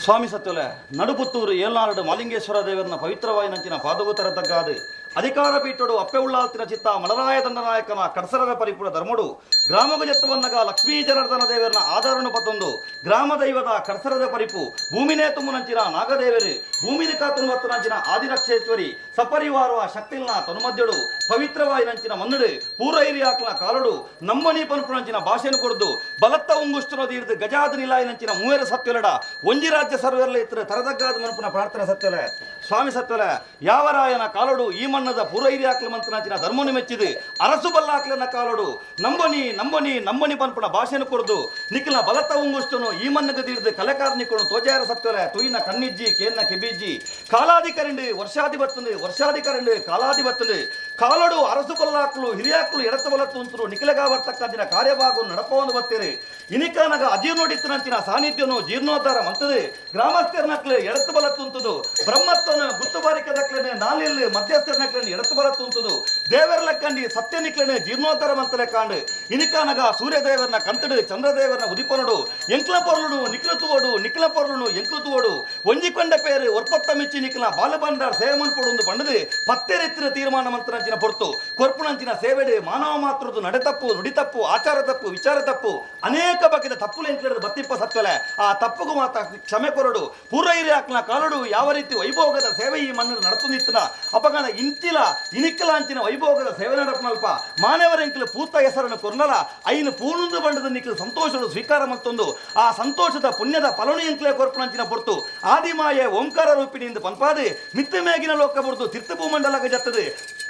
ಸ್ವಾಮಿ ಸತ್ಯಲೆ, ನಡುಪುತ್ತೂರು ಏಲ್ನಾಡು ಮಾಲಿಂಗೇಶ್ವರ ದೇವರನ ಪವಿತ್ರವಾಯಿನಂಚಿನ ಪಾದಗೋತರ ತಗ್ಗಾದು ಅಧಿಕಾರ ಪೀಠಡು ಅಪ್ಪೆ ಉಳ್ಳಾಲ್ತಿನ ಚಿತ್ತ ಮಲರಾಯ ದಂಡನಾಯಕನ ಕಡಸರದ ಪರಿಪೂರ್ಣ ಧರ್ಮಡು ಗ್ರಾಮಗ ಜತ್ತವನ್ನಗ ಲಕ್ಷ್ಮೀ ಜನಾರ್ದನ ದೇವರನ ಆಧಾರನು ಪತ್ತೊಂದು ಗ್ರಾಮ ದೈವದ ಕಡಸರದ ಪರಿಪು ಭೂಮಿನೇ ತುಮ್ಮುನಂಚಿನ ನಾಗದೇವರು ಭೂಮಿನ ಕಾತುನು ವತ್ತನಂಚಿನ ಆದಿರಕ್ಷೇಶ್ವರಿ ಸಪರಿವಾರವ ಶಕ್ತಿಲ್ನ ತನುಮಧ್ಯಡು ಪವಿತ್ರವಾಯಿನಂಚಿನ ಮನ್ನಡು ಪೂರೈರಿಯಾಕ್ಲ ಕಾಲಡು ನಮ್ಮನಿ ಪನ್ಪುನಂಚಿನ ಭಾಷೆನು ಕೊಡ್ದು ಬಲತ್ತ ಉಂಗುಷ್ಟುನ ತೀರ್ದು ಗಜಾದ ನಿಲಾಯಿನಂಚಿನ ಮೂವೇರ ಸತ್ಯಲಡ ಒಂಜಿ ರಾಜ್ಯ ಸರ್ವೆಲ್ಲ ಇತರ ತರದಗ್ಗಾದ ಮನ್ಪುನ ಪ್ರಾರ್ಥನೆ ಸತ್ಯಲೆ. ಸ್ವಾಮಿ ಸತ್ಯಲೆ, ಯಾವರಾಯನ ಕಾಲಡು ಈ ಮಣ್ಣದ ಪೂರೈರಿಯಾಕ್ಲ ಮಂತ್ರನಂಚಿನ ಧರ್ಮನು ಮೆಚ್ಚಿದು ಅರಸು ಬಲ್ಲಾಕ್ಲನ ಕಾಲಡು ನಂಬನಿ ನಂಬನಿ ನಂಬನಿ ಪನ್ಪುನ ಭಾಷೆನು ಕೊಡ್ದು ನಿಖಿಲ ಬಲತ್ತ ಉಂಗುಷ್ಟುನು ಈ ಮಣ್ಣಗ ತೀರ್ದು ಕಲೆಕಾರ್ನಿಕೊಂಡು ತೋಜಾರ ಸತ್ಯಲೆ. ತುಯಿನ ಕಣ್ಣಿಜ್ಜಿ ಕೇನ್ನ ಕೆಬಿಜ್ಜಿ ಕಾಲಾಧಿಕರಿಂಡು ವರ್ಷಾಧಿಪತ್ತುಂಡು ವರ್ಷಾಧಿಕರಿಂಡು ಕಾಲಾಧಿಪತ್ತುಂಡು ಕಾಲಡು ಅರಸು ಬಲ್ಲಾಕ್ಲು ಹಿರಿಯಾಕ್ಲು ಎಡತ ಬಲತ್ತುಂತರು ನಿಖಿಲಗಾ ಬರ್ತಕ್ಕಂತಿನ ಕಾರ್ಯಭಾಗವನ್ನು ನಡಪವನ್ನು ಬರ್ತೀರಿ ಇನಿಕನಗ ಅಜೀರ್ಣೋಡಿತ್ತನಂಚಿನ ಸಾನ್ನಿಧ್ಯನು ಜೀರ್ಣೋದ್ಧಾರ ಮಂತದು ಗ್ರಾಮಸ್ಥರನಕ್ಲೆ ಎಡತು ಬಲ ತುಂತುದು ಬ್ರಹ್ಮತ್ವನ ಗುತ್ತುಬಾರಿಕೆ ದಕ್ಲೆನೆ ನಾಲಿಲ್ಲಿ ಮಧ್ಯಸ್ಥರನಕ್ಲೆನೆ ಎಡತು ಬಲ ತುಂತುದು ದೇವರ ಲೆಕ್ಕಂಡಿ ಸತ್ಯ ನಿಕ್ಲೆನೆ ಜೀರ್ಣೋದ್ಧಾರ ಮಂತಲೆ ಕಾಂಡು ಇನಿಕನಗ ಸೂರ್ಯದೇವರನ ಕಂತಡು ಚಂದ್ರದೇವರನ ಉದಿಪನಡು ಎಂಕ್ಲ ಪೊರ್ಲುಡು ನಿಕ್ಲ ತುವೋಡು ನಿಕ್ಲ ಪೊರ್ಲುನು ಎಂಕ್ಲು ತುವೋಡು ಒಂಜಿಕೊಂಡ ಪೇರು ಒರ್ಪತ್ತ ಮಿಚ್ಚಿ ನಿಕ್ಲ ಬಾಲಬಂಡಾರ್ ಸೇವನ್ ಪೊಡು ಬಂಡದು ಪತ್ತೆರೆತ್ತಿನ ತೀರ್ಮಾನ ಮಂತ್ರನಂಚಿನ ಪೊರ್ತು ಕೊರ್ಪುನಂಚಿನ ಸೇವೆಡು ಮಾನವ ಮಾತ್ರದ್ದು ನಡೆತಪ್ಪು ನುಡಿತಪ್ಪು ಆಚಾರ ತಪ್ಪು ವಿಚಾರ ತಪ್ಪು ಅನೇಕ ಬಗೆದ ತಪ್ಪುಲು ಎಂಕ್ಲೆಡ್ ಬತ್ತಿಪ್ಪ ಸತ್ವಲೆ ಆ ತಪ್ಪುಗೂ ಮಾತ ಕ್ಷಮೆ ಕೊರಡು ಪೂರೈರಿಯಾಕ್ನ ಕಾಲಡು ಯಾವ ರೀತಿ ವೈಭೋಗದ ಸೇವೆ ಈ ಮಣ್ಣು ನಡತುನಿತ್ತನ ಅಪಗಣ ಇಂಚಿಲ ಇನಿಕ್ಕಲ ಅಂಚಿನ ವೈಭೋಗದ ಸೇವೆ ನಡಪನಲ್ಪ ಮಾನವರ ಎಂಕ್ಲು ಪೂತ ಹೆಸರನ್ನು ಕೊರ್ನಲ ಐನು ಪೂರ್ಣಂದು ಬಂಡದ ನಿಕ್ಲು ಸಂತೋಷದ ಸ್ವೀಕಾರ ಮತ್ತೊಂದು ಆ ಸಂತೋಷದ ಪುಣ್ಯದ ಫಲನು ಎಂಕ್ಲೆ ಕೊರ್ಪುನಂಚಿನ ಪೊರ್ತು ಆದಿಮಾಯೆ ಓಂಕಾರ ರೂಪಿಣಿಯಿಂದ ಪನ್ಪಾದು ಮಿತ್ತು ಮೇಗಿನ ಲೋಕ ಬುರ್ದು ತಿರ್ತಭೂಮಂಡಲಗ ಜತ್ತದು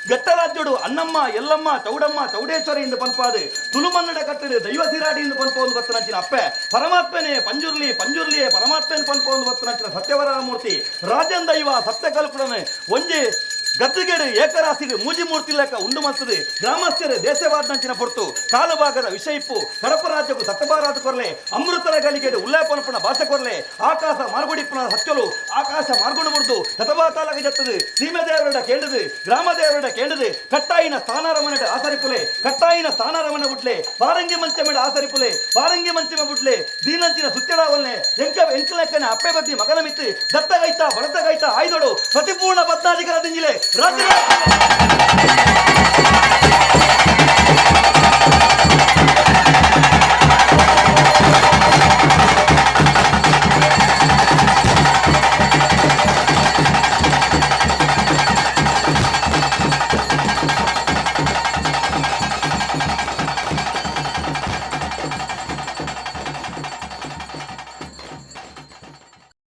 ಗಟ್ಟರಾಜ್ಯಡು ಅಣ್ಣಮ್ಮ ಎಲ್ಲಮ್ಮ ಚೌಡಮ್ಮ ಚೌಡೇಶ್ವರಿ ಎಂದು ಪನ್ಪಾದು ತುಳುಮನ್ನಡ ಕಟ್ಟಡು ದೈವ ಸಿರಾಡಿ ಎಂದು ಪನ್ಪೊಂದು ಬತ್ತನಂಚಿನ ಅಪ್ಪೆ ಪರಮಾತ್ಮನೇ ಪಂಜುರ್ಲಿ ಪಂಜುರ್ಲಿಯೇ ಪರಮಾತ್ಮನ ಪನ್ಪೊಂದು ಬತ್ತನಂಚಿನ ಸತ್ಯವರಮೂರ್ತಿ ರಾಜನ್ ದೈವ ಸತ್ಯ ಕಲ್ಪನೆ ಒಂಜಿ ಗದ್ದುಗೆಡು ಏಕರಾಸಿಡು ಮೂಜಿ ಮೂರ್ತಿ ಲೆಕ್ಕ ಉಂಡು ಮಲ್ತದೆ ಗ್ರಾಮಸ್ಥರು ದೇಶವಾದಂಚಿನ ಪೊರ್ತು ಕಾಲಭಾಗದ ವಿಷಯಿಪ್ಪು ಕಡಪ ರಾಜ್ಯಕ್ಕೂ ಸತ್ತಬಾರಾದ ಕೊರ್ಲೆ ಅಮೃತರ ಗಳಿಗೆಡು ಉಲ್ಲೇಪನಪುನ ಭಾಷೆ ಕೊರ್ಲೆ ಆಕಾಶ ಮಾರ್ಗುಡಿಪ್ಪನ ಸತ್ಯಲು ಆಕಾಶ ಮಾರ್ಗುಣ ಮುರಿದು ತತಬಾತಾಲಗ ಜತ್ತದು ಸೀಮೆದೇವರಡ ಕೇಂಡದು ಗ್ರಾಮದೇವರಡ ಕೇಂಡದು ಕಟ್ಟಾಯಿನ ಸ್ಥಾನಾರಮನಡ ಆಸರಿಪುಲೆ ಕಟ್ಟಾಯಿನ ಸ್ಥಾನಾರಮನ ಬುಟ್ಲೆ ಪಾರಂಗಿ ಮಂಚಮೆಡ ಆಸರಿಪುಲೆ ಪಾರಂಗಿ ಮಂಚಮ ಬುಟ್ಲೆ ದೀನಂಚಿನ ಸುತ್ತೆಡಾವಲ್ನೆ ಎಂಕ ಎಂಕಲೆಕ್ಕನೆ ಅಪ್ಪೆ ಬದ್ದಿ ಮಗನ ಮಿತ್ತು ದತ್ತಗೈತ ಬಡತಗೈತ ಆಯ್ದೊಡು ಪ್ರತಿಪೂರ್ಣ ಬದ್ನಾಧಿಕರ ದಿಂಜಿಲೆ ರಾಜ್ಯ.